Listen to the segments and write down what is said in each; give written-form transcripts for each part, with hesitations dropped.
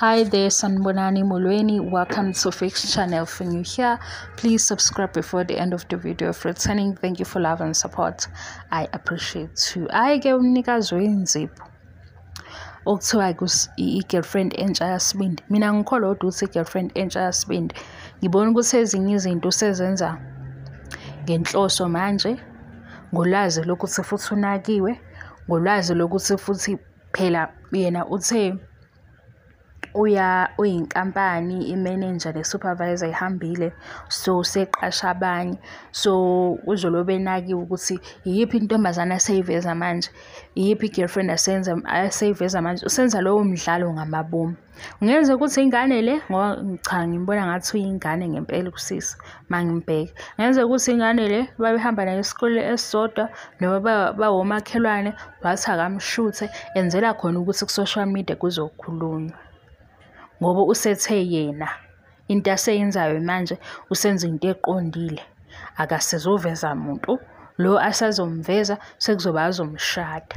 Hi there, Sanbonani Molweni. Welcome to Fix Channel. If you're new here, please subscribe before the end of the video. If returning, thank you for love and support. I appreciate you. I ke umnikazi wenzipho okuthiwa i-girlfriend entsha yaSibindi. Mina ngikholwa ukuthi i-girlfriend entsha yaSibindi. Ngibona ukuthi ezinye izinto usezenza ngenhloso manje, ngolwazi lokuthi futhi unakiwe, ngolwazi lokuthi futhi phela yena uthe uya uyinkampani, i-manager ne-supervisor ihambile, so seqasha abanye, so uzolobe enakiwe ukuthi iyiphi intombazane aseyiveza manje, iyiphi i-girlfriend asenza aseyiveza manje, usenza lowo mdlalo ngamabomu. Kungenzeka ukuthi ingane le, ngoba cha ngimbona ngathi uyingane ngempela kusisi mangimbheka. Kungenzeka ukuthi ingane le babehamba naye esikoleni esisodwa noma bawomakhelwane, wathi akamshuthe enzela khona ukuthi ku-social media kuzokhulunywa. Ngoba usethe yena into aseyenzayo manje usenza into eqondile, akasezoveza muntu lo asazomveza sekuzoba azomshada.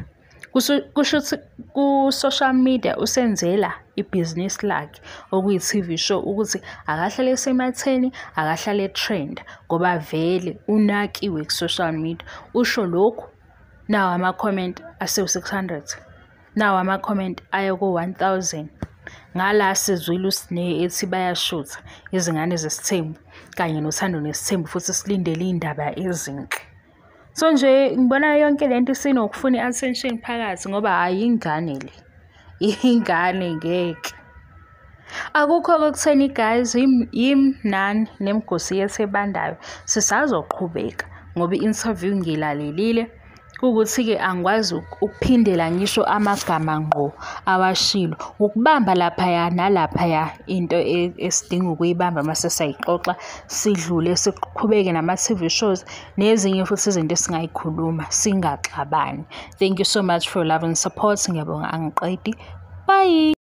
Kusho ukuthi ku-social media usenzela ibhizinisi lakhe okuyi-TV show, ukuthi akahlale esematheni, akahlale e-trend, ngoba vele unakiwe ku-social media. Usho lokhu, nawo ama-comment asewu-600, nawo ama-comment aye ku-1000. Ngala sizwile uSne ethi bayashutha izingane zesithembu kanye noThando Nesithembu, futhi silindele iy'ndaba ezinhle. So nje ngibona yonke lento isinokufuna i-attention phakathi, ngoba hhayi ingane le, ingane ngeke. Akukho-ke kutheni guys, yimi nani nemigosi yethu ebandayo, sisazoqhubeka ngoba i-interview ngiyilalelile. Kuwukuthi-ke angikwazi ukuphindela ngisho amagama ngqo awashilo, ukubamba laphaya nalaphaya into esidinga ukuyibamba mase siyayixoxa, sidlule siqhubeke nama-TV shows nezinye futhi izinto esingayikhuluma singaxabani. Thank you so much for your love and support. Ngiyabonga, angiqedi. Bye.